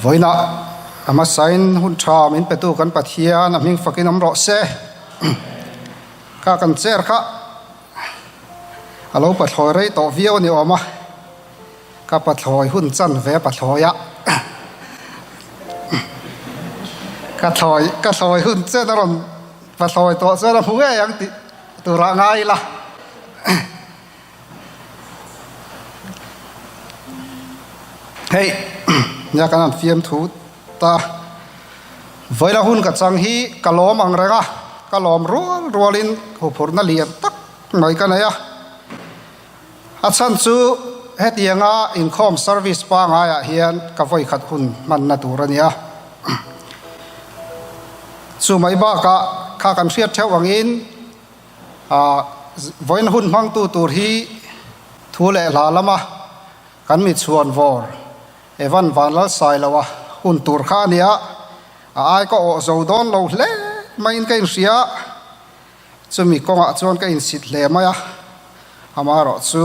Vawiinah a hmasain hun tha min petu kan Pathian a hming fakin awm rawh se. Kha kan chair kha a lo pathlawi rei tawh viau a ni awm a, ka pathlawi hun chan ve pathlawi a, ka thlawi ka thlawi hun chen a rawn pathlawi tawh chuan a hmu ngei ang tih turah ngai ila. Hei nia kan han fiam thu ta vawilah hun ka chang hi ka lawm ang reng a ka lawm rual rualin huphurhna lian tak mai ka nei a a chhan chu hetianga inkhawm service pangaiah hian ka vawikhat hun hmanna tur a ni a chu mai bakah kha kan hriat theuh angin. Vawiin hun hmangtu tur hi thu leh hla lama kan mi chhuan vawr Evan Vanlalsailoa hun tur kha a nia, a ai ka awh zo dawn lo hle maiin ka inhria, chumi kawngah chuan ka insit hle mai a, amaherawh chu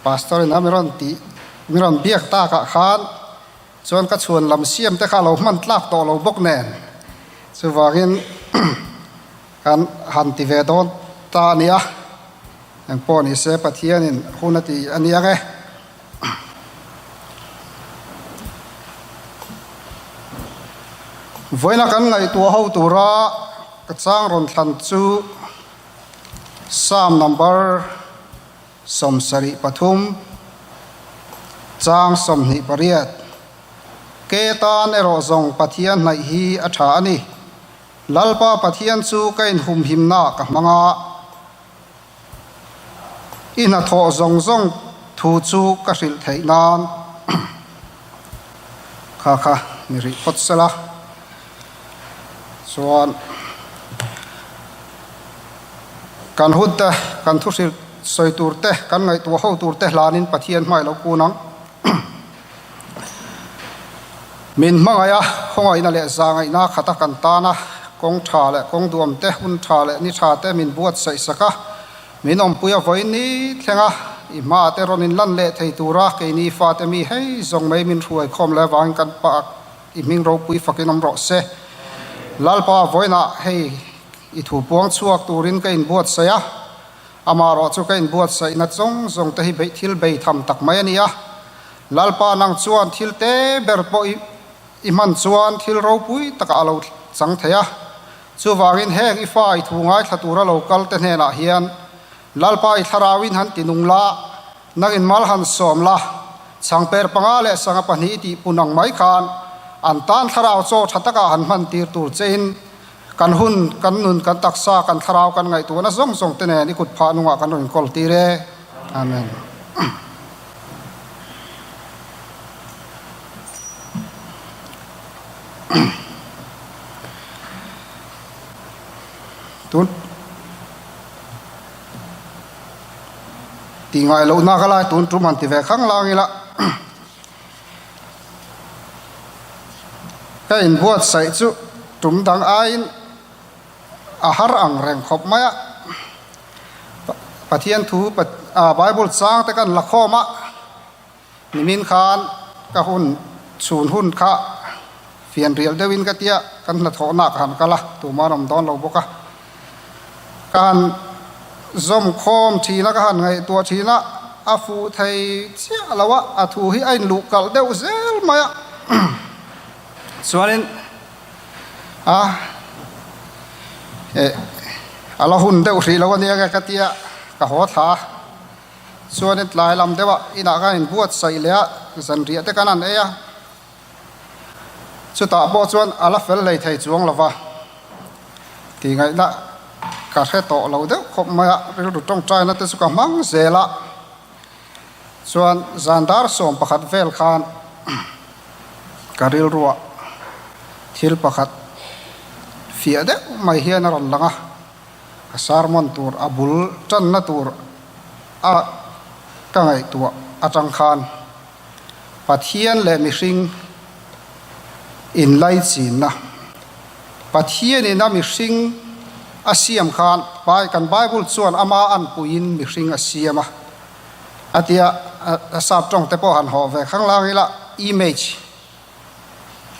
Pastor in a mi rawn tih mi rawn biak takah khan chuan ka chhuan lam siam te kha a lo hman tlak tawh lo bawk nen chuvangin Kan han ti ve dawn ta a nia, eng pawh ni se Pathianin hun a ti a nia nge. Vawiina kan ngaihtuah ho tura ka chang rawn thlan chu Psalm number 73 chang 28, Ke tan erawh zawng Pathian hnaih hi a tha a ni. Lalpa Pathian chu ka inhumhimna ka hmang a, i hnathawh zawng zawng thu chu ka hrilh theih nan kha kha ni rih phawt sela. Chuan kan hun te, kan thu hrilh sawi tur te, kan ngaihtuah ho tur te hlanin Pathian hmai lo kun ang. Min hmangaih a, khawngaihna leh zahngaihna khata kan tan a, kawng tha leh kawng duam te, hun tha leh ni tha te min buatsaih sak a, min awmpui a vawiin ni thleng a, i hma te rawn inlan leh thei tura keini fate mi hei zawng mai min hruai khawm leh avangin kan pa i hming ropui fakin awm rawh se. Lalpa vawiinah hei i thu puang chhuak turin ka inbuatsaih a, Amaherawh chu ka inbuatsaihna zawng zawng te hi beih thil bei tham tak mai a ni a. Lalpa nang chuan thil te ber pawh i i hman chuan thil ropui takah a lo chang thei a. Chuvangin heng i fa i thu ngaithla tura lo kal te hnenah hian Lalpa i thlarauin han ti nung la, nangin mal han sawm la, changper panga leh sanga pahnih i tihpun ang mai khan an tan thlarau chaw tha takah han hman tir tur chein Kan hun, kan nun, kan taksa, kan thlarau, kan ngaihtuahna zawng zawng te nen i kut phah nungah kan rawn inkawl tir e. Amen. Tun tih ngai lohna ka lai tun tum han ti ve khang lang ila. Ka inbuatsaih chu tum dang aiin a har ang reng khawp mai a. Pathian thu Bible chang te kan la khawm a, nimin khan ka hun chhun hun kha fian rial deuhin ka tia kan hnathawhna ka han kal a, tumah an awm dawn lo bawk a. Ka han zawm khawm thin a, ka han ngaihtuah thin a, a fuh thei chiah lo a, a thu hi a inluh kalh deuh zel mai a. Chuanin a eh a la hun deuh hrih lo a nia nge ka tia ka haw thla a. Chuanin tlai lam deuh a inah khan inbuatsaih leh a, zanriah te kan han ei a. Chutah pawh chuan a la fel hlei thei chuang lo va, tih ngaihna ka hre tawh lo deuh khawp mai a, rilru tawngtaina te chu ka hmang zel a. Chuan zan dar 11 vel khan ka rilruah thil pakhat fiah deuh mai hian a rawn lang a, ka sermon tur a bul tanna tur a ka ngaihtuah atang khan Pathian leh mihring inlaichinna. Pathianin a mihring a siam khan kan Bible chuan ama anpuiin mihring a siam a, a tia a sap tawng te pawh han hawh ve khang lang ila image.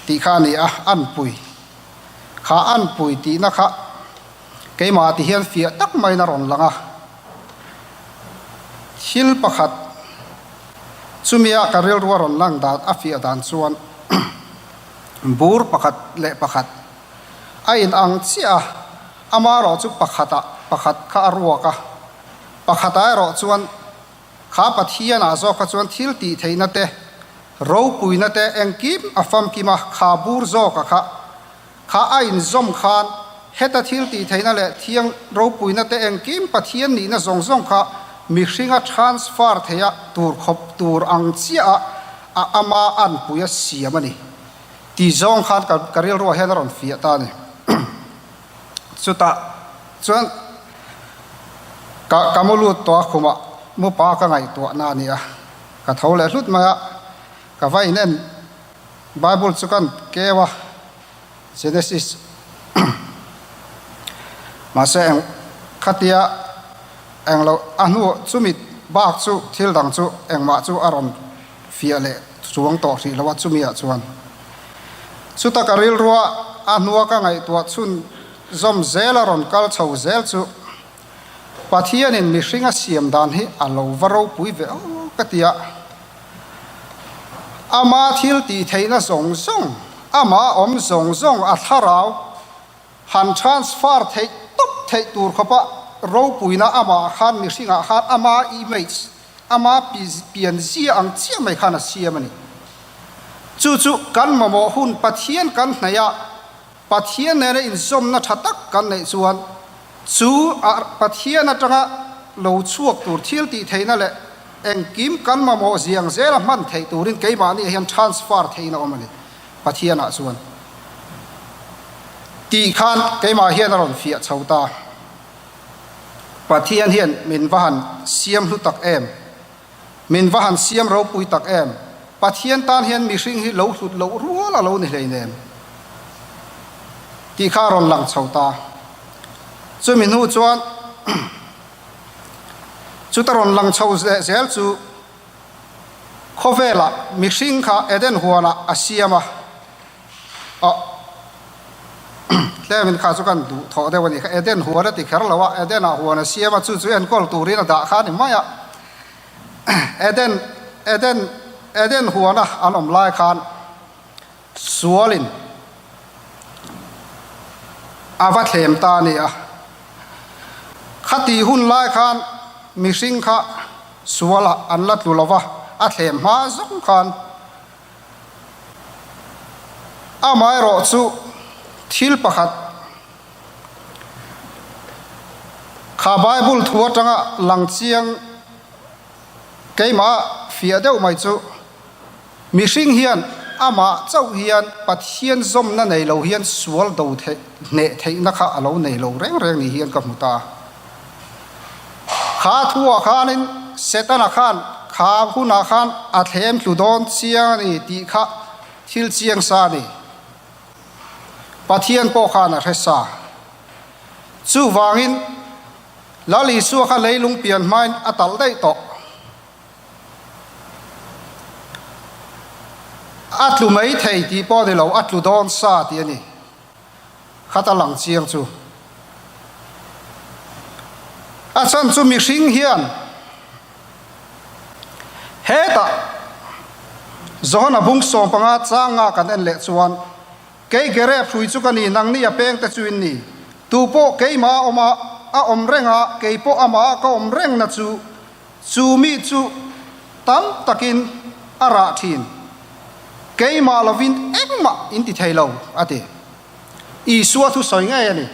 Tih kha a ni a, anpui kha anpui tihna kha keimah ti hian fiah tak maiin a rawn lang a. Thil pakhat chumia ka rilru a rawn lang dan a fiah dan chuan bur pakhat leh pakhat a inang chiah a, amaherawh chu pakhatah pakhat kha a ruak a, pakhatah erawh chuan Kha Pathianah zawk kha chuan thil tih theihna te, ropuina te engkim a famkim a, kha bur zawka kha, kha a inzawm khan heta thil tih theihna leh thiang ropuina te engkim Pathian nihna zawng zawng kha mihringa transfer theia tur khawp tur ang chiah a a ama anpui a siam a ni tih zawng khan ka ka rilruah hian a rawn fiah ta a ni. Chutah chuan ka ka mu lut tawh a khumah mupa ka ngaihtuahna a ni a, ka tho leh hlut mai a, ka va inen Bible chu kan keu a, Genesis mahse eng khatia englo a hnu chumi bak chu thil dang chu engmah chu a rawn fiah leh chuang tawh hrih lo a chumi ah chuan. Chuta ka rilrua a hnua ka ngaihtuah chhun zawm zel a rawn kal chho zel chu Pathianin mihring a siam dan hi a lo va ropui ve aw ka ti a. Ama thil tih theihna zawng zawng, ama awm zawng zawng a thlarau han transfer theih tawp theih tur khawpa ropuina amah khan mihringah khan ama image, Ama pian zia ang chiah mai khan a siam a ni. Chu chu kan mamawh hun Pathian kan hnaih a, Pathian nena inzawmna tha tak kan neih chuan chu a Pathian atanga lo chhuak tur thil tih theihna leh engkim kan mamawh ziang zela hman theih turin keimahni ah hian transfer theihin a awm a ni Pathianah chuan tih khan keimah hian a rawn fiah chho ta. Pathian hian min va han siam hlu tak em? Min va han siam ropui tak em? Pathian tan hian mihring hi lo hlut loh rual a lo ni hleinem tih kha a rawn lang chho ta. Chumi hnu chuan chuta rawn lang chho leh zel chu khawvelah mihring kha Eden huanah a siam a. Aw tlemin kha chu kan duh thawh deuh a ni kha Eden huan a ti kher lo a Eden ah huan a siam a chu chu enkawl turin a dah kha a ni mai a Eden Eden Eden huan a an awm lai khan sualin a va thlem ta a ni a khati hun lai khan mihring kha sualah an la tlu lo va a thlem hma zawng khan. Amaherawh chu thil pakhat kha Bible thu atanga lang chiang keimah fiah deuh mai chu mihring hian amah chauh hian Pathian zawmna nei lo hian sual do theih hneh theihna kha a lo nei lo reng reng ni hian ka hmu ta. Kha thuah khanin Setana khan kha hunah khan a thlem tlu dawn chiang a ni tih kha thil chiang sa a ni. Pathian pawh khan a hre sa. Chuvangin Lal Isua kha leilung pian hmain a talh daih tawh. A tlu mai thei tih pawh a ni lo, a tlu dawn sa tih a ni. Khat a lang chiang chu. A chhan chu mihring hian hetah Johana bung 15 changa kan en leh chuan kei Gerep hrui chu ka ni, nangni a peng te chu in ni. Tu pawh keimah a awm a, a awm reng a, kei pawh amah ka awm reng na chu Chu mi chu tam takin a rah thin. Keimah lovin engmah in ti thei lo, a ti. Isua thu sawi ngei a ni.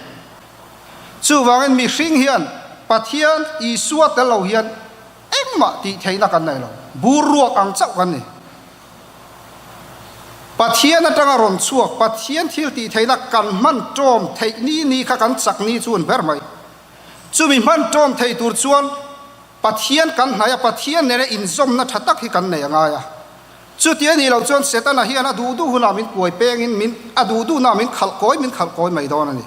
Chuvangin mihring hian Pathian Isua tel lo hian engmah tih theihna kan nei lo. Bur ruak ang chauh kan ni. Pathian atanga rawn chhuak Pathian thil tih theihna kan hman tawm theih ni ni kha kan chak ni chu an ber mai. Chumi hman tawm thei tur chuan Pathian kan hnaih a, Pathian nena inzawmna tha tak hi kan nei a ngai a. Chuti a nih loh chuan Setana hian a duh duh hunah min kuai pengin min a duh duhna min khalh kawi min khalh kawi mai dawn a ni.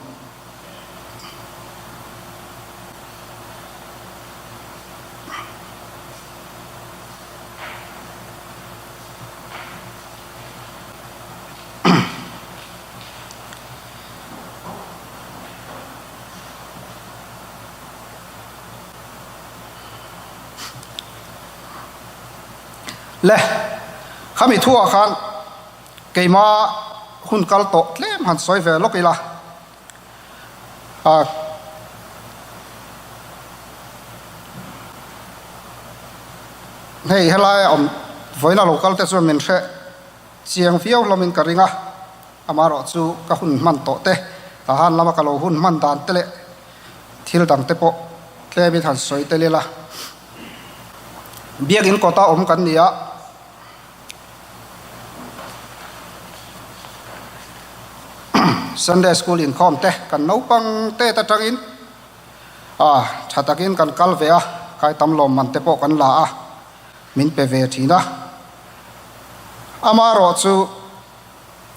Le, khami thuah khan keima hun kal tawh tlem han sawi ve lawk ila. Hei helai a awm vawiina lo kal te chuan min hre chiang viau hlawmin ka ring a, amaherawh chu ka hun hman tawh te, tahan lama ka lo hun hman dan te leh thil dang te pawh tlemin han sawi tel ila. Biakin kawta awm kan ni a. Sunday School inkhawm te kan naupang te atangin ah tha takin kan kal ve a, kai tam lawmman te pawh kan la a, min pe ve thin a. Amaherawh chu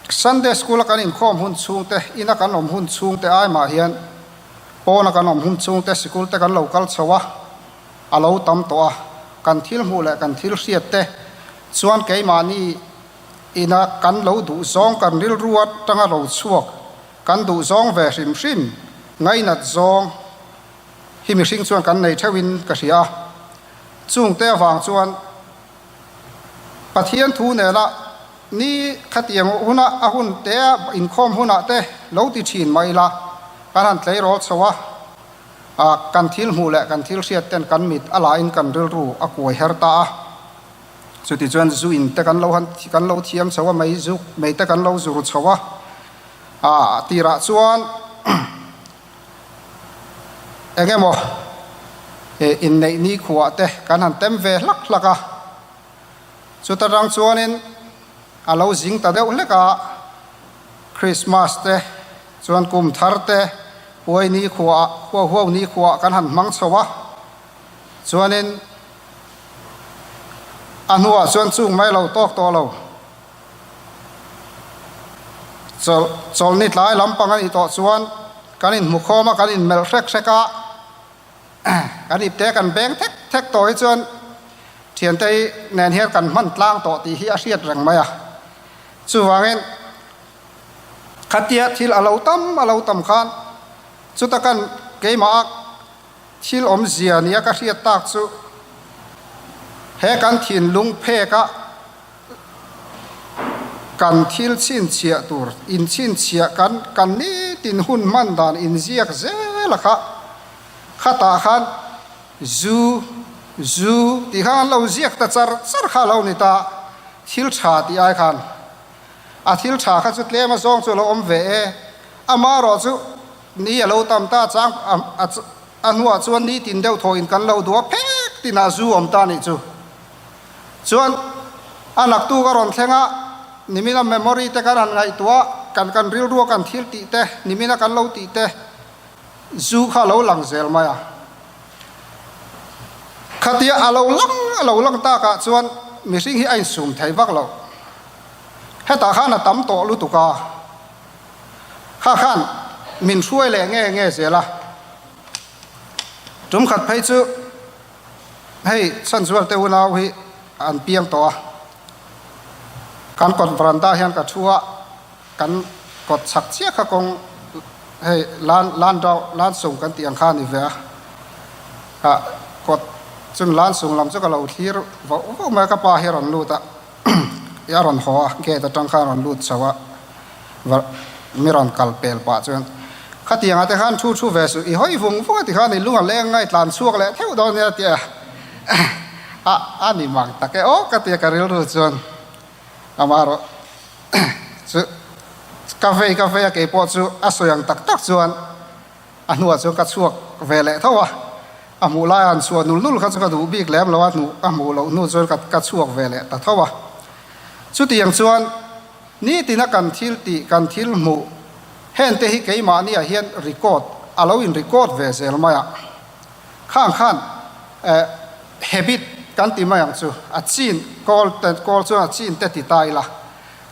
Sunday School a kan inkhawm hun chhung te, ina kan awm hun chhung te ai mah hian pawna kan awm hun chhung te sikul te kan lo kal chho a, a lo tam tawh a, kan thil hmuh leh kan thil hriat te chuan keimahni ina kan lo duh zawng kan rilru atanga lo chhuak kan duh zawng ve hrim hrim ngainat zawng hi mihring chuan kan nei theuhin ka hria a, chungte avang chuan Pathian thu nena ni khatiang huna a hun te a inkhawm hunah te lo ti thin mah ila kan han tleirawl chho a. Ah, kan thil hmuh leh kan thil hriat ten kan mit a lahin kan rilru a kuai her ta a. Chutichuan zu in te kan lo han kan lo thiam chho a, mei zuk mei te kan lo zur chho a. Ah, tirah chuan eng emaw eh inneih nikhuah te kan han tem ve hlak hlak a. Chuta rang chuanin a lo zing ta deuh hlek a, Christmas te Chuan kum thar te huai ni khuaah, huau huau ni khuaah kan han hmang chho a, chuanin a hnuah chuan chung mai lo tawk tawh lo. Chawlh, chawlhni tlai lampang a nih tawh chuan kan inhmu khawm a, kan inmelh hrek hrek a, kan ipte kan beng thek thek tawh hi chuan thiante hi nen hian kan hman tlang tawh tih hi a hriat reng mai a. Chuvangin. Khatia thil a lo tam a lo tam khan chuta kan keimah a thil awmzia nia ka hriat tak chu he kan thinlung phek a kan thil chhinchhiah tur inchhinchhiah kan kan nitin hun hman dan inziak zel a kha khatah khan zu zu tih khan an lo ziak ta char char kha a lo ni ta thil tha tih ai khan. A thil tha kha chu tlem a zawng chu a lo awm ve e. Amaherawh chu ni a lo tam ta chang a hnuah chuan ni tin deuh thawhin kan lo duh a phek tinah zu awm ta nih chu. Chuan a naktuk a rawn thleng a, nimina memory te kan han ngaihtuah a, kan kan rilrua kan thil tih te, nimina kan lo tih te zu kha a lo lang zel mai a. Khatia a lo lang a lo lang takah chuan mihring hi a insum thei vak lo. Hetah khan a tam tawh lutuk a, kha khan min hruai leh nge nge zel a. Tum khat phei chu hei Chhanzual te unau hi an piang tawh a, kan kawt veranda hian ka thu a, kan kawt chhak chiah kha kawng hei lan lan dau lan sung kan tih ang kha a ni ve a, ah kawt chung lan sung lam chu ka lo thlir vauh vauh mai a, ka pa hi a rawn lut a. I a rawn haw a, gate atang khan a rawn lut chho a, mi rawn kal pel pah chuan khatiangah te khan thu thu ve suh, i hawi vung vung a ti khan i lung a leng ngai tlan chhuak leh theuh dawn nia tia a a ni mang tak e aw ka tia ka rilru chuan amaherawh chu ka vei ka vei a keipawh chu a sawi ang tak tak chuan A hnuah chuan ka chhuak ve leh tho a, a hmuh laia an chhuah nul nul kha chu ka duh bik lem lo a, hnuh ka hmuh loh hnu chuan ka ka chhuak ve leh ta tho a. Chutiang chuan nitina kan thil tih, kan thil hmuh hengte hi keimahniah hian record a lo in record ve zel mai a, khang khan eh habit kan ti mai ang chu, a chin kawl te kawl chuan a chin te ti ta ila,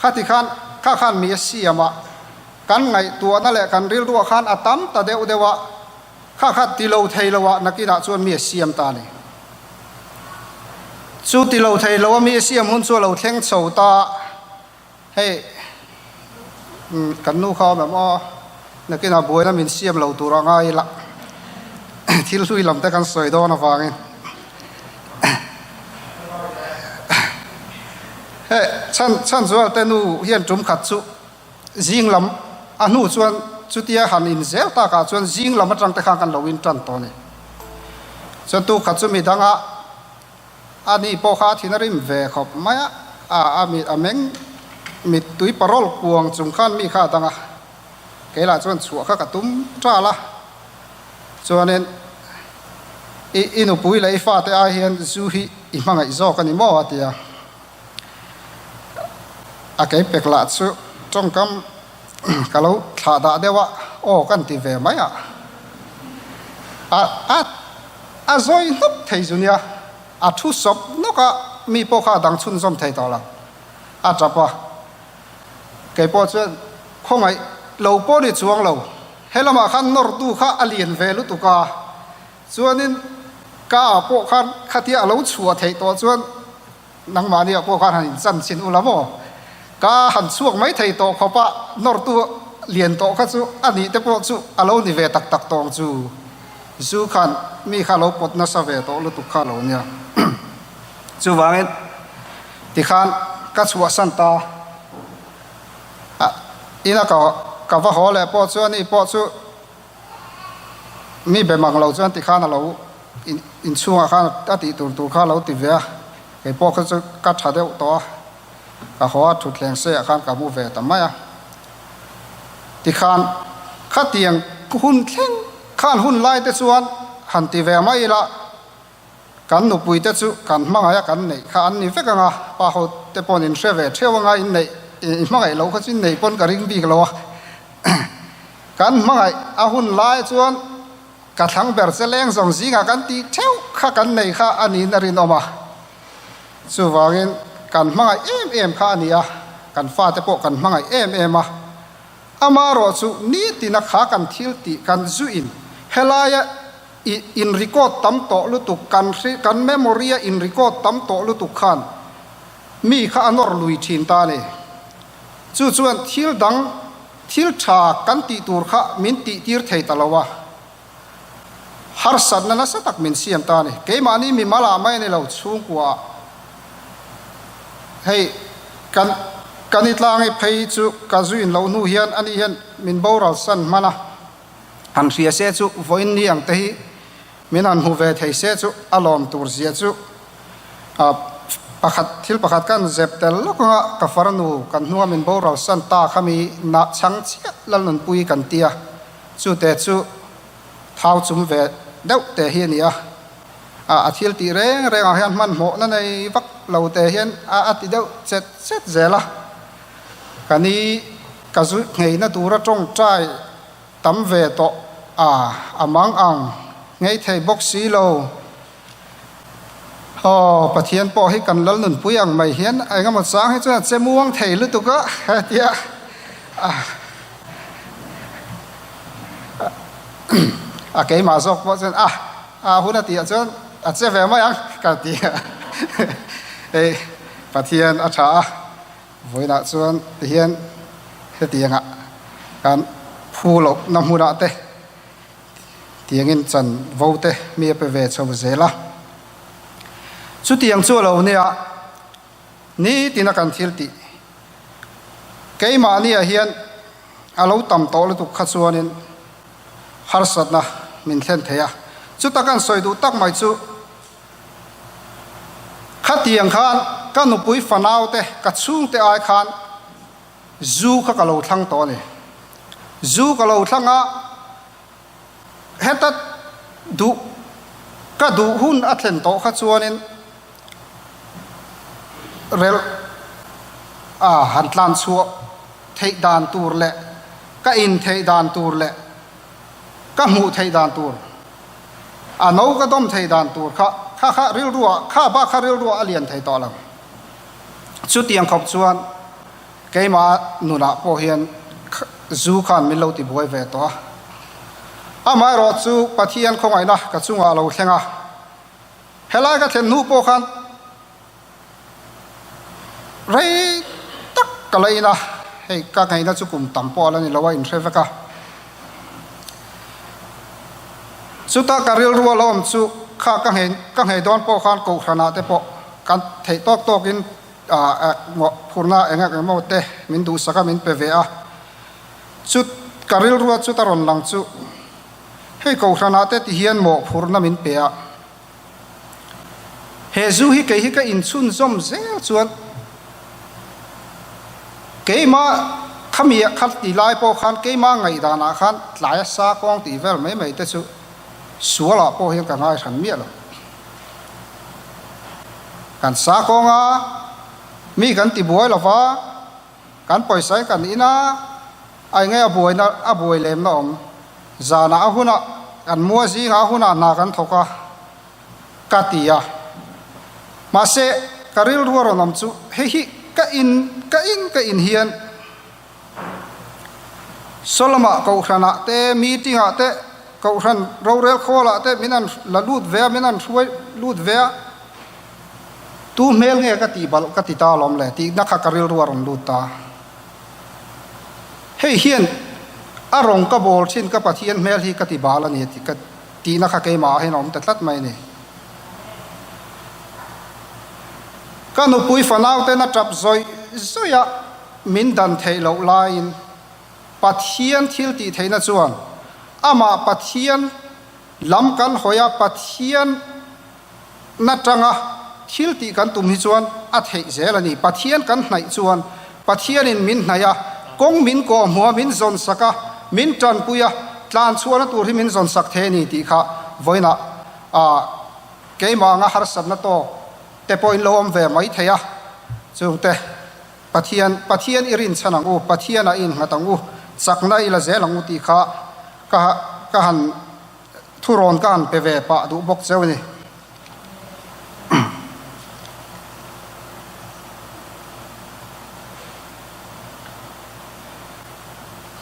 khati khan kha khan mi a siam a. Kan ngaihtuahna leh kan rilruah khan a tam ta deuh deuh a, kha kha ti lo thei lo ah nakinah chuan mi a siam ta a ni. Chu ti lo thei lo a mi a siam hun chu a lo thleng chho ta a, hei kan nu kha awm em aw, nakinah buaina min siam lo tur a ngai ila, thil hlui lam te kan sawi dawn avangin. Chhan chhan zual te nu hian tum khat chu zing lam a hnu chuan chutia han in zel takah chuan zing lam atang te khan kan lo in tan tawh a ni. Chuan tu khat chu midanga a ni pawh kha a thin a rim ve khawp mai a, a a mit a meng mittui parawl kuang chung khan mi kha a dang a, keilah chuan chhuah kha ka tum tal a, chuanin i i nupui leh i fate ai hian zu hi i hmangaih zawk a ni maw a ti a, a kei pek lah chu tawngkam ka lo thlah dah deuh a, aw kan ti ve mai a, a a a zawi hnawk thei zu nia, a thu sawp nawk a, mi pawh kha a dang chhunzawm thei tawh lo, a tap a, kei pawh chuan khawngaih lo pawh ni chuang lo, he lamah khan nawrtu kha a lian ve lutuk a, chuanin ka ah pawh khan khatia a lo chhuah theih tawh chuan Nangmahni ah pawh khan han inchan chin ula maw? Ka han chhuak mai thei tawh khawp a, nawrtu lian tawh kha chu a nih te pawh chu a lo ni ve tak tak tawng chu. Zu khan mi kha lo pawt nasa ve tawh lutuk kha lo nia. Chuvangin tikhan ka chhuahsan ta a, ina ka ka va haw leh pawh chu ani pawh chu Mi be mang lo chuan tikhan a lo inchhungah khan a tih tur tur kha a lo ti ve a, kei pawh kha chu ka tha deuh tawh a, ka haw a thutthleng seiah khan ka mu ve ta mai a. Tikhan khatiang hun thleng khan hun lai te chuan han ti ve mai ila, kan nupui te chu kan hmangaih a kan neih kha an ni vek ang a, pa ho te paw'n in hre ve theuh anga in neih i hmangaih loh kha chu in neih pawn ka ring bik lo a. Kan hmangaih a hun lai chuan ka thlang ber che leng zawng zingah kan tih theuh kha kan nei kha a niin a rinawm a. Chuvangin kan hmangaih em em kha a ni a, kan fate pawh kan hmangaih em em a. Amaherawh chu nitina kha kan thil tih kan zuin helaia i in record tam tawh lutuk kan hri kan memory a in record tam tawh lutuk khan mi kha a nawr lui thin ta a ni. Chu chuan thil dang thil tha kan tih tur kha min tih tir thei ta lo a, harsatna nasa tak min siam ta a ni. Keimahni mimal ah mai a ni lo, chhungkua ah hei kan kan i tlang i phei chu ka zuin loh hnu hian ani hian min boral san hman a, han hria se chu vawiin ni ang te hi Min han hmu ve thei se chu a lawm tur zia chu pakhat thil pakhat kan zep tel lawk anga ka farnu kan hnunga min boral san ta kha mi nah chhang chiah Lalnunpui kan tia chute chu thau chum ve deuh te hi a ni a, a thil tih reng reng ah hian hmanhmawhna nei vak lo te hian a ti deuh chet chet zel a, ka ni ka zu ngheina tura tawngtai Tam ve tawh a, a mang ang ngei thei bawk si lo. Aw, Pathian pawh hi kan lal nunpui ang mai hian engemaw chang hi chuan a che muang thei lutuk a, hetia a keimah zawk pawh chuan a, a hun a tih ah chuan a che ve mai ang ka ti a. Hei Pathian a tha a. Vawiinah chuan tihian hetiangah kan phu lohna hmunah te tiangin chan vo te mi a pe ve chho zel a. Chutiang chu a lo nia, nitina kan thil tih keimahniah hian a lo tam tawh lutuk kha chuanin harsatna min thlen thei a. Chuta kan sawi duh tak mai chu Khatiang khan ka nupui fanaute ka chhungte ai khan zu kha ka lo thlang tawh a ni. Zu ka lo thlang a, heta duh ka duh hun a thlen tawh kha chuanin relh a han tlan chhuah theih dan tur leh ka in theih dan tur leh ka hmuh theih dan tur A no ka dawm thei dan tur kha kha kha rilruah kha bak kha rilruah a lian thei tawh lo. Chutiang khawp chuan keimah nunah pawh hian zu khan min lo tibuai ve tawh a. Amaherawh chu Pathian khawngaihna ka chungah a lo thleng a. Helai ka thlen hnu pawh khan Rei tak ka la in a, hei ka ngaihna chu kum tam pawh a la ni lo a, inhre vek a. Chuta ka rilru a lo awm chu kha ka nghei ka nghei dawn pawh khan kohhranah te pawh kan theih tawk tawkin Mawhphurhna eng eng emaw te min duhsak a, min pe ve a. Chut ka rilrua chut a rawn lang chu hei kohhranah te ti hian mawhphurhna min pe a. He zu hi kei hi ka inchhunzawm zel chuan keimah khami ah kha ti lai pawh khan keimah ngaihdanah khan tlaia sa kawng tih vel mai mai te chu sualah pawh hian ka ngai hran miah lo. Kan sa kawnga mi kan ti buai lova, kan pawisa in kan in a, a enge a buaina a buai lemna awm. Zanah a hunah kan mua zingah a hunah hna kan thawk a, ka ti a. Mahse, ka rilru a rawn awm chu hei hi ka in ka in ka in hian Solomah kohhranah te, meeting-ah te, kohhran rorel khawlah te min an la lut ve a, min an hruai lut ve a, tu hmel nge ka tih balh ka ti ta alawm le tihna kha ka rilru a rawn lut ta. Hei hian a rawng ka bawl thin ka Pathian hmel hi ka ti bal a ni tih ka tihna kha keimah ah hian a awm ta tlat mai a ni. Ka nupui fanau ten a tap zawih zawih a. Min dan theih loh laiin Pathian thil tih theihna chuan amah Pathian lam kan hawi a, Pathian natanga thil tih kan tum hi chuan a theih zel a ni. Pathian kan hnaih chuan Pathianin min hnaih a, kawng min kawhhmuh a, min zawn sak a, min tanpui a, tlan chhuahna tur hi min zawn sak thei a ni tih kha vawiinah keimah anga harsatna tawk te pawhin lo awm ve mai thei a, chungte. Pathian, Pathian i rinchhan ang u, Pathian a innghat ang u, chakna i la zel ang u tih kha ka ka han thurawn ka han pe ve pah duh bawk cheu a ni.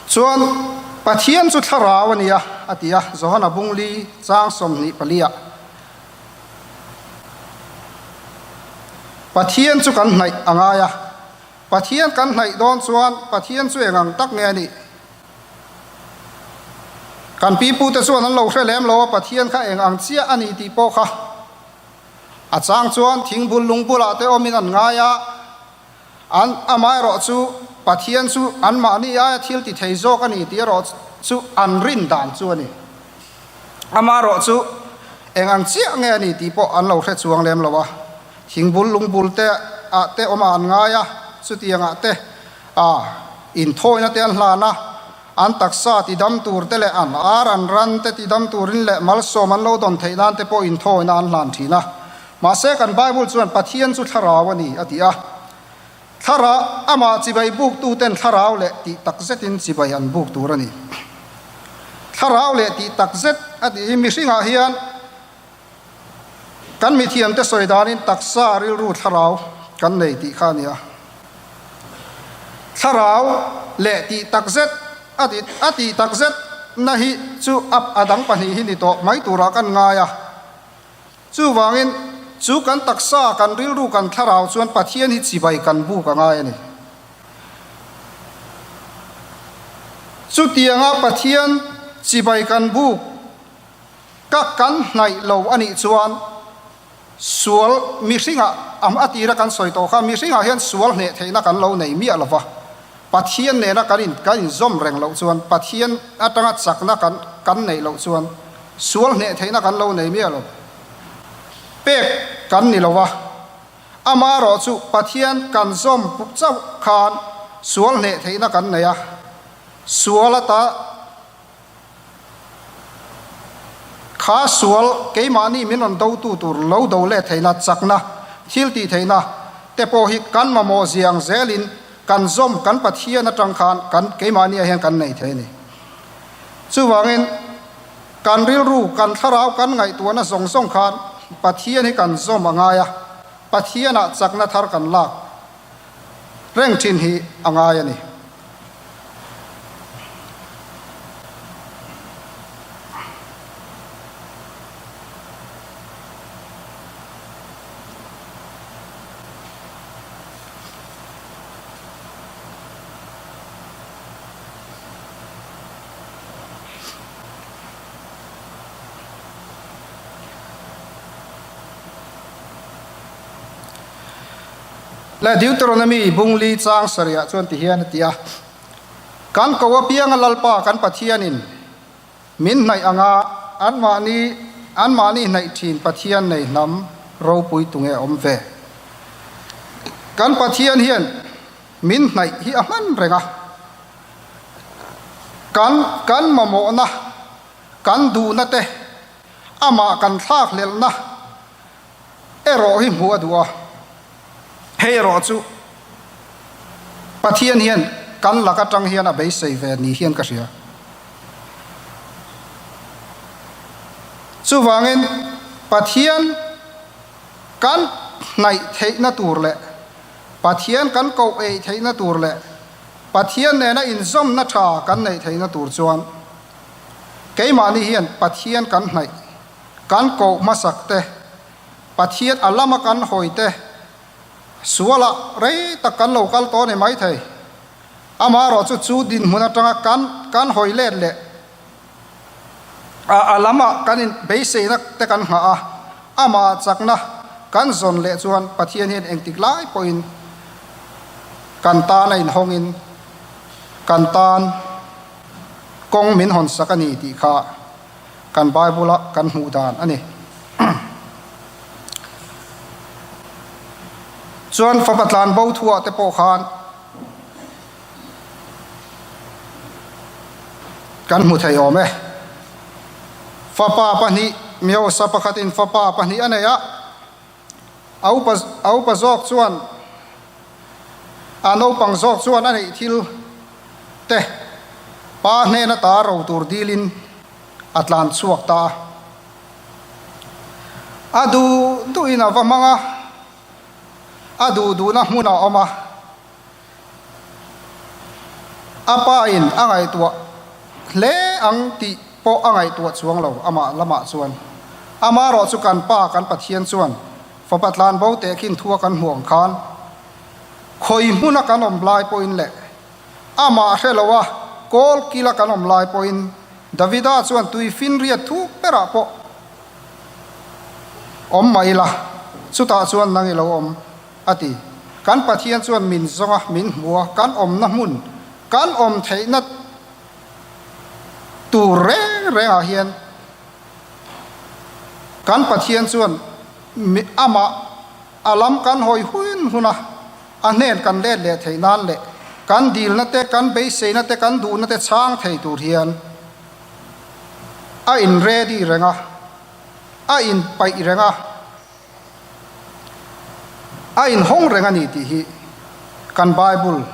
Chuan Pathian chu thlarau a ni a, a ti a, Johana Bungli chang 24 ah. Pathian chu kan hnaih a ngai a, Pathian kan hnaih dawn chuan Pathian chu eng ang tak nge a nih? Kan pipute chuan an lo hre lem lo a, Pathian kha eng ang chiah a ni tih pawh kha a chang chuan thingbul lungbulah te awmin an ngai a, an amaherawh chu Pathian chu anmahni aia thil ti thei zawk a ni tih erawh chu an rin dan chu a ni. Amaherawh chu eng ang chiah nge a ni tih pawh an lo hre chuang lem lo a, thingbul lungbul te ah te awm ah an ngai a, chutiang ah te a inthawina te an hlan a, an taksa ti dam tur te leh an ar an ran te ti dam turin leh malsawm an lo dawn theih nan te pawh inthawina an hlan thin a. Mahse kan Bible chuan Pathian chu thlarau a ni a ti a, thlarau amah chibai buk tuten thlarau leh tih tak zetin chibai an buk tur a ni. Thlarau leh tih tak zet a tih hi mihringah hian kan mithiamte sawi danin taksa rilru thlarau kan nei tih kha a ni a. Thlarau leh tih tak zet a ti a tih tak zet na hi chu a a dang pahnih hi ni tawh mai turah kan ngai a. Chuvangin, chu kan taksa, kan rilru, kan thlarau chuan Pathian hi chibai kan buk a ngai a ni. Chutianga Pathian chibai kan buk ka kan hnaih lo a nih chuan sual mihringah a tira kan sawi tawh kha mihringah hian sual hneh theihna kan lo nei miah lo va, Pathian nena kan in kan inzawm reng loh chuan Pathian atanga chakna kan kan neih loh chuan Sual hneh theihna kan lo nei miah lo. Pek kan ni lo a, amaherawh chu Pathian kan zawm chauh khan sual hneh theihna kan nei a, sual ata kha sual keimahni min rawn dotu tur lo do let theihna, chakna, thil tih theihna te pawh hi kan mamawh ziang zelin kan zawm kan Pathian atang khan kan keimahni ah hian kan nei thei a ni. Chuvangin kan rilru, kan thlarau, kan ngaihtuahna zawng zawng khan Pathian hi kan zawm a ngai a, Pathianah chakna thar kan lak reng thin hi a ngai a ni. Le Deuteronomy bungli chang sarihah chuan ti hian a ti a, Kan ko apianga Lalpa kan Pathianin min hnaih anga anmahni anmahni hnaih thin Pathian nei hnam ropui tunge a awm ve. Kan Pathian hian min hnaih hi a hman reng a, kan kan mamawhna, kan duhna te, amah kan thlakhlelhna erawh hi hmuh a duh a, hei erawh chu Pathian hian kan lak atang hian a beisei ve ni hian ka hria. Chuvangin Pathian kan hnaih theihna tur leh Pathian kan koh eih theihna tur leh Pathian nena inzawmna tha kan neih theihna tur chuan keimahni hian Pathian kan hnaih Kan koh hmasak te, Pathian a lama kan hawi te, sualah rei tak kan lo kal tawh a ni maithei. Amaherawh chu chu dinhmun atanga kan kan hawi let leh a a lamah kan in beiseina te kan nghah a, amah chakna kan zawn leh chuan Pathian hian engtik lai pawhin kan tan a inhawngin kan tan kawng min hawnsak a ni tih kha kan Bible-a kan hmuh dan a ni. Chuan fapa tlan bo thuah te pawh khan kan hmu thei awm e. Fapa pahnih, Miosa pakhatin fapa pahnih a nei a, a upa a upa zawk chuan a naupang zawk chuan a neih thil te pa hnena ta ro tur dilin a tlan chhuak ta a. A duh duhin a va hmang a, a duh duhna hmunah a awm a. A pa in a ngaihtuah hle ang tih pawh a ngaihtuah chuang lo amah lamah chuan. Amaherawh chu kan Pa kan Pathian chuan fapa tlanbo tehkhin thua kan hmuh ang khan khawi hmuna kan awm lai pawhin leh amah hre loa kawl kila kan awm lai pawhin Davida chuan tui finriat thuk berah pawh awm mah ila chutah chuan nang i lo awm. A ti. Kan Pathian chuan min zawng a, min hmu a, kan awmna hmun, kan awm theihna tur reng rengah hian kan Pathian chuan amah a lam kan hawi hun hun a, a hnen kan let leh theih nan leh kan dilna te, kan beiseina te, kan duhna te chhang thei tur hian a in ready reng a, a inpaih reng a. A inhawng reng a ni tih hi kan Bible,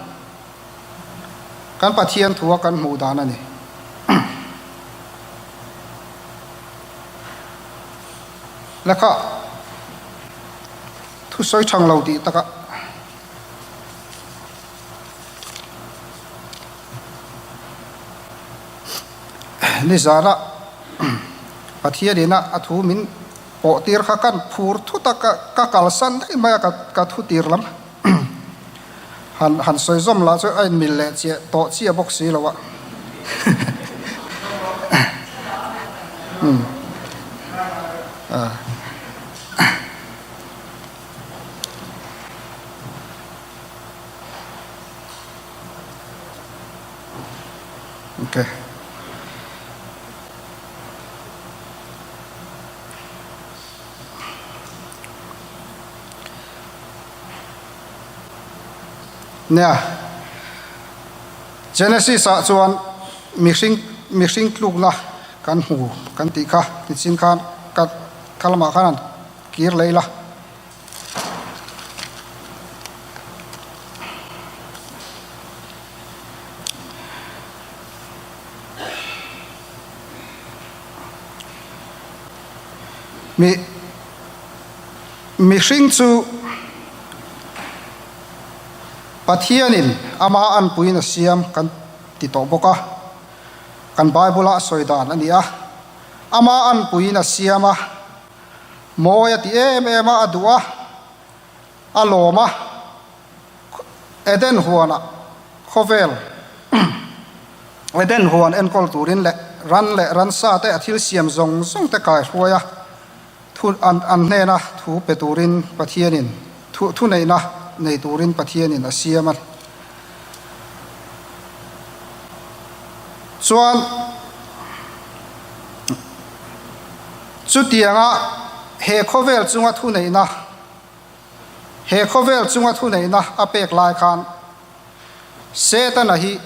kan Pathian thua kan hmuh dan a ni. Lehkha thusawi thang lo tih takah. Nizana Pathian ina a thu min Pawh tir kha kan phur thut a, ka ka kalsan daih mai a, ka ka thu tir lam han han sawi zawm lah chu a inmil leh chiah tawh chiah bawk si lo a. Umm ah. Okay. Nia, Genesis ah chuan mihring mihring tlukna kan hmu kan tih kha tichin khan ka ka lamah khan an kir leh ila. Mi mihring chu Pathianin ama anpuiin a siam kan ti tawh bawk a, kan Bible-a a sawi dan a ni a. Ama anpuiin a siam a, mawi a ti em em a, a duh a, a lawm a. Eden huanah khawvel Eden huan enkawl turin leh ran leh ransa te a thil siam zawng zawng te kai hruai a, thu an an hnena thu pe turin Pathianin thu thuneihna. nei turin Pathianin a siam a. Chuan chutianga he khawvel chunga thuneihna, he khawvel chunga thuneihna a pek lai khan Setana hi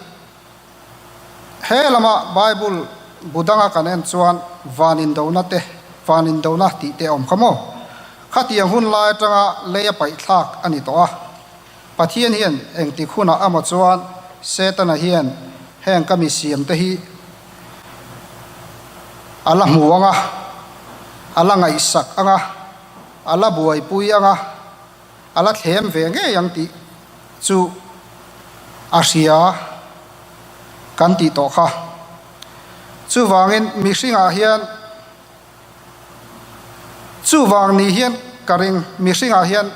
he lama Bible bu danga kan en chuan van indona te, van indona tih te a awm kha maw? Khatiang hun lai atanga lei a paihthlak a ni tawh a. Pathian hian engtik hunah amaw chuan Setana hian heng ka mi siam te hi a la hmu ang a, a la ngaihsak ang a, a la buaipui ang a, a la thlem ve ngei ang tih chu a hria kan tih tawh kha. Chuvangin mihringah hian Chuvang ni hian ka ring, mihringah hian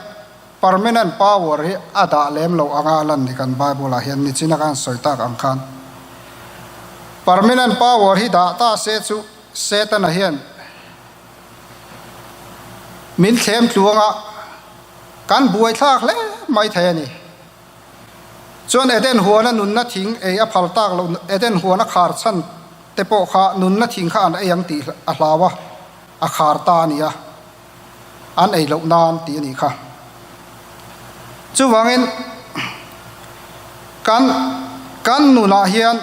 permanent power hi a dah lem lo anga lan ni kan Bible ah hian nichina khan sawi tak ang khan. Permanent power hi dah ta se chu Setana hian min thlem tluanga kan buaithlak hle mai thei a ni. Chuan Eden huana nunna thing ei a phal tak loh, Eden huana khar chhan te pawh kha nunna thing kha an ei ang tih a hlau a, a khar ta a ni a, an ei loh nan tih a nih kha. Chuvangin kan kan nunah hian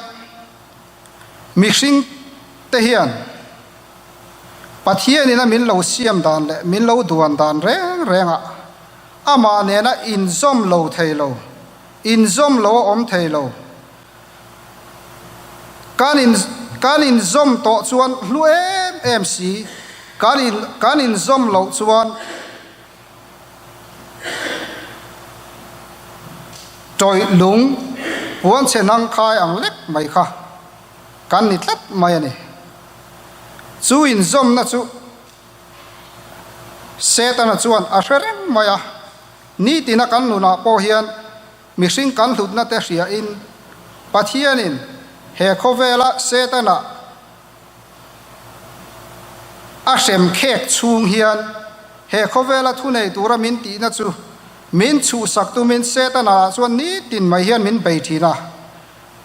mihring te hian Pathianin a min lo siam dan leh min lo duan dan reng rengah amah nena inzawm lo thei lo, inzawm lo a awm thei lo. Kan in kan inzawm tawh chuan hlu em em si, kan in kan inzawm loh chuan tawih lung puanchhe hnang khai ang lek mai kha kan ni tlat mai a ni. Chu inzawmna chu Setana chuan a hre reng mai a, nitina kan nunah pawh hian mihring kan hlutna te hriain Pathianin he khawvela Setana a hrem khek chhung hian he khawvela thunei tura min tihna chu min chhuhsak tumin Setana chuan nitin mai hian min bei thin a.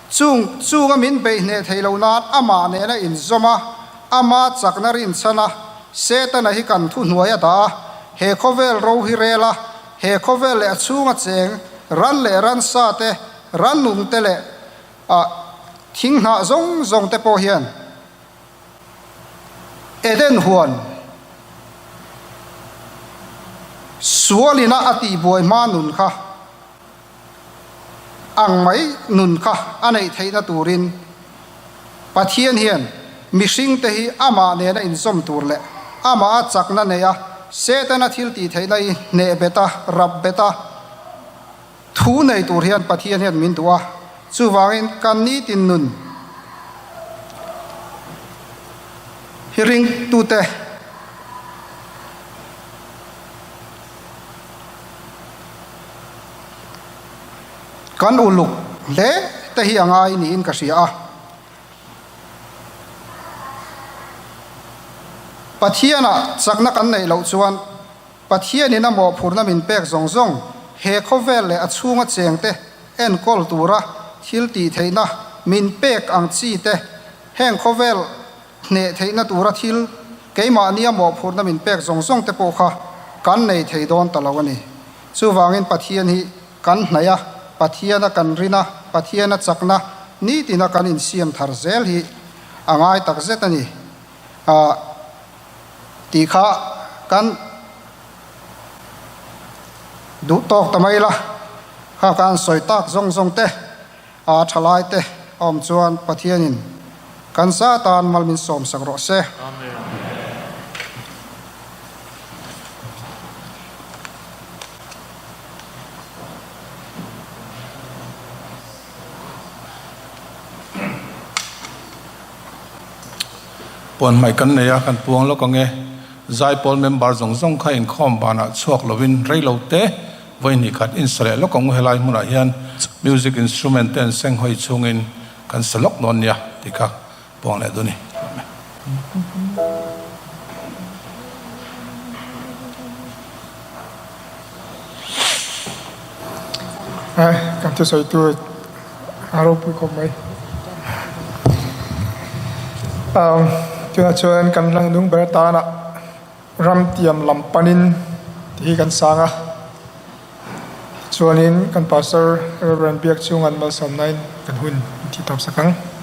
Chung chunga min beih hneh theih loh nan amah nena inzawm a, ama chakna rinchhan a, Setana hi kan thuhnuai a dah a, he khawvel ro hi rel a, he khawvel leh a chhunga cheng ran leh ransa te, rannung te leh a thinghnah zawng zawng te pawh hian Eden huan sualina a tihbuai hma nun kha Ang mai nun kha a neih theihna turin Pathian hian mihringte hi amah nena inzawm tur leh amah a chakna neia Setana thil tih theihna hi hneh bet a, rap bet a, thu nei tur hian Pathian hian min duh a. Chuvangin kan nitin nun hi ringtute. Kan uluk hle te hi a ngai niin ka hria a. Pathianah chakna kan neih loh chuan Pathianin a mawhphurhna min pek zawng zawng he khawvel leh a chhunga chengte enkawl tura thil tih theihna min pek ang chi te heng khawvel Hneh theihna tura thil keimahnia mawhphurhna min pek zawng zawng te pawh kha kan nei thei dawn ta lo a ni. Chuvangin Pathian hi kan hnaih a, Pathiana kan rin a, Pathiana chakna nitina kan insiam thar zel hi a ngai tak zet a ni tih kha kan duh tawk ta mai la. Kha kan sawi tak zawng zawng te. A thalai te awm chuan Pathianin kan za tan mal min sawmsak rawh se. Puan hmai kan nei a, kan puang lawk ang e. Zaipawl member zawng zawng kha inkhawm banah chhuak lovin reilo te Vawi hnih khat in sa leh lawk ang u helai hmunah hian music instrument te an seng hawi chungin kan sa lawk dawn nia tih kha puang leh dun i. Eh, kan thusawi tu a ropui khawp mai. Um, tunah chuan kan hlang nung ber atana ram tiam lam panin tih hi kan sang a. Chuanin kan pastor Reverend Biak chungan malsawmnain kan hun in tih tawp sak ang.